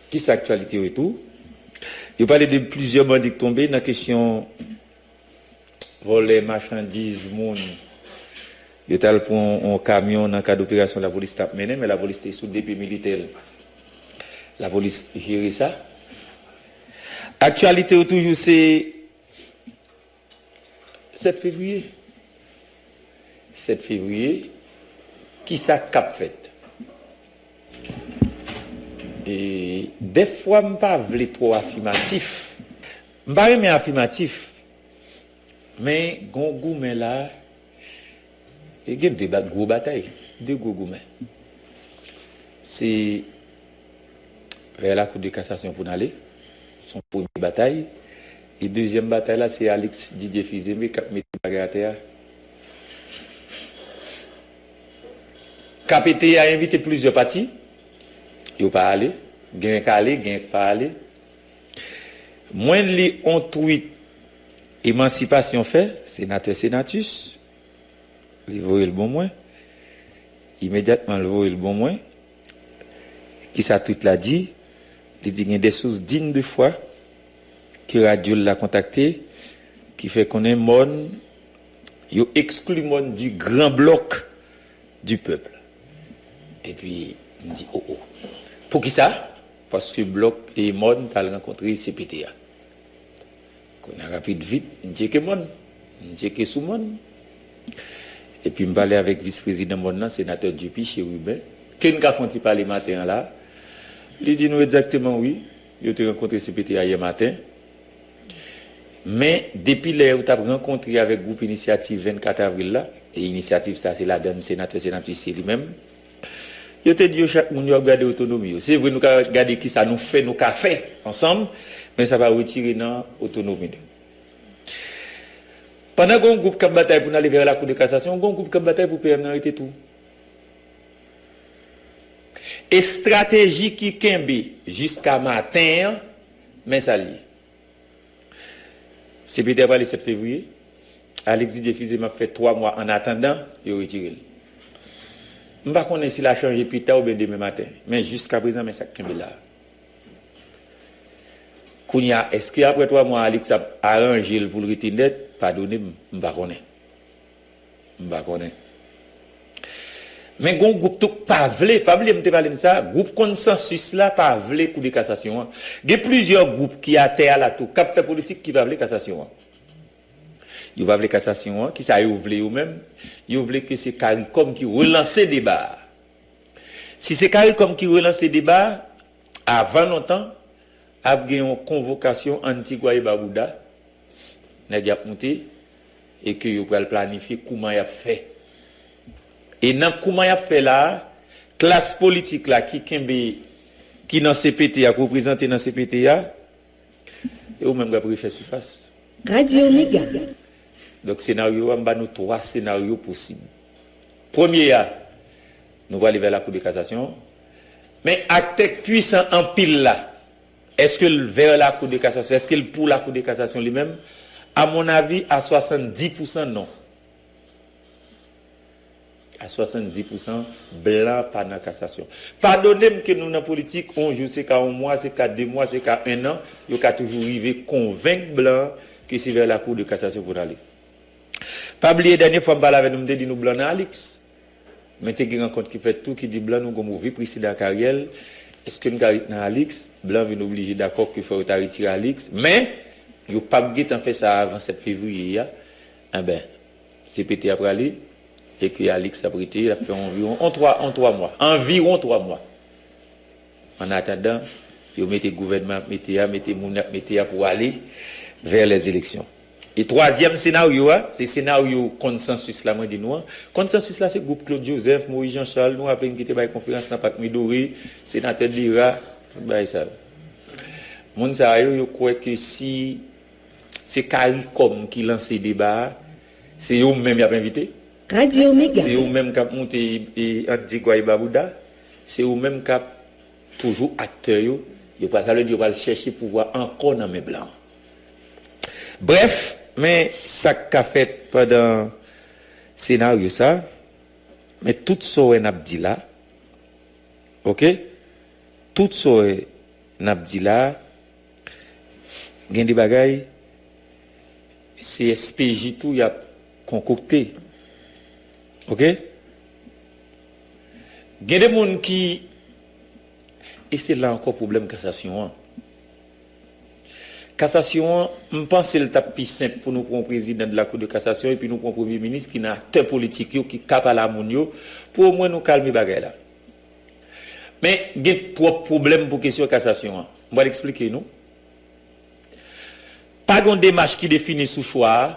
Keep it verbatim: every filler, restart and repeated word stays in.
Kisa aktyalite yo tou? Yo pale de plizyè bandi k tonbe nan kesyon vòlè machandiz moun. Yo t al pran yon kamyon nan kad operasyon lapolis t ap mennen, men lapolis te sou depi militè l. Lapolis jere sa. Aktyalite yo toujou se sèt fevriye. Sèt fevriye, kisa k ap fèt? E dèfwa m pa vle twò afimatif. M pa renmen afimatif. Men gon goumen la, e gen de bat, gwo batay, de gwo goumen. Se vè lakou de kasasyon pou n ale. Se yon premye batay. E dezyèm batay la, se Alix Didier Fils-Aimé k ap mete bagay atè a. K P T a envite plizyè pati. Yo pa ale. Gen k ale, gen k pa ale. Mwen li on tweet Emansipasyon fè, senatè Senatus. Li voye l bon mwen. Imedyatman, l voye l bon mwen. Kisa tweet la di? Li di gen des sources dignes de foi ke radyo l la kontakte, ki fè konnen mòn, yo ekskli mòn du grand bloc du peuple. Epi, m di, o, o. Poukisa? Paske blòk e mòn t al rankontre C P T a. Kounye a rapid vit, m tcheke mòn. M tcheke sou mòn. Epi m pale avèk vis prezidan mòn nan, senatè Dupuy Chérubin, ke n ka fè yon ti pale maten an la. Li di nou egzakteman wi, yo te rankontre C P T a yè maten. Men, depi lè yo t ap rankontre avèk gwoup Inisyativ vennkat avril la, e inisyativ sa se ladann senatè Senatus ye li menm, yo te di yo chak moun yo ap gade otonomi yo. Se vre nou ka gade kisa nou fè, nou ka fè ansanm, men sa pa retire nan otonomi nou. Pandan gen yon gwoup k ap batay pou n ale vè lakou de kasasyon, gen yon gwoup k ap batay pou P M nan rete tou. Estrateji ki kenbe jiska maten an, men sa l ye. C P T a prale sèt fevriye. Alix Didier Fils-Aimé ap fè twa mwa an atandan yo retire l. M pa konnen si l a chanje pita oubyen demen maten, men jiska prezan, men sa k kenbe la a. Kounye a, èske apre twa mwa, Alix ap aranje l pou l rete nèt? Padone m, m pa konnen. M pa konnen. Men gon gwoup tou k pa vle, pa bliye m te pale n sa, gwoup Konsansis la pa vle kou de kasasyon an. Gen plizyè gwoup ki atè a la tou, k ap fè politik ki pa vle kasasyon an. Yo pa vle kasasyon an, kisa yo vle yo menm? Yo vle ke se Caricom ki relanse deba a. Si se Caricom ki relanse deba a, avan lontan, ap gen yon konvokasyon Antigua e Barbuda, nèg y ap moute, e ke yo pral planifye kouman y ap fè. E nan kouman y ap fè la a, klas politik la ki kenbe, ki nan C P T a, k reprezante nan C P T a, e ou menm k ap refè sifas. Radyo Mega. Donk, senaryo a, m ba nou twa senaryo posib. Premye a, nou prale vè lakou de kasasyon. Men aktè k pwisan anpil la, èske l vè lakou de kasasyon? Èske l pou lakou de kasasyon li menm? A mon avi, a swasanndis pousan non. A swasanndis pousan, blan pa nan kasasyon. Padone m ke nou nan politik, on jou se ka on mwa, se ka de mwa, se ka en an, yo ka toujou rive konvenk blan ke se vè lakou de kasasyon pou n ale. Pa bliye, dènye fwa m pale avè nou, m te di nou blan nan Alix. Men te gen rankont ki fèt tou ki di blan nou gon move presedan ak Ariel. Èske n ka ret nan Alix? Blan vin oblije dakò ke fò yo ta retire Alix. Men, yo p ap gentan fè sa avan sèt fevriye a. Enben, C P T a prale, e ke Alix ap rete, l ap fè anviwon, on twa, on twa mwa. Anviwon twa mwa. An atandan, yo mete gouvènman y ap mete a, mete moun y ap mete a pou ale vè lèzeleksyon. E twazyèm senaryo a, se senaryo konsansis la mwen di nou an. Konsansis la se gwoup Claude Joseph, Moïse Jean Charles, nou raple n ki te bay konferans nan Pak Midoré, senatè Dera, tout bagay sa yo. Moun sa yo, yo kwè ke si se Caricom ki lanse deba a, se yo menm y ap envite. Radyo Mega. Se yo menm k ap moute e, e Antigua e Barbuda. Se yo menm k ap toujou aktè yo. Yo pral, sa vle di yo pral chèche pouvwa ankò nan men blan. Brèf, men sa k ka fèt pandan senaryo sa. Men tout sa w wè n ap di la, oke? Tout sa w wè n ap di la, gen de bagay, se S P J tou y ap konkokte. Oke? Gen de moun ki, e se la ankò pwoblèm kasasyon an. Kasasyon an, m panse l t ap pi senp pou nou pran yon prezidan de la Cour de cassation epi nou pran premye minis ki nan aktè politik yo, ki ka pale a moun yo, pou omwen nou kalme bagay la. Men, gen twòp pwoblèm pou kesyon kasasyon an. M pral eksplike nou. Pa gen yon demach ki defini sou chwa a,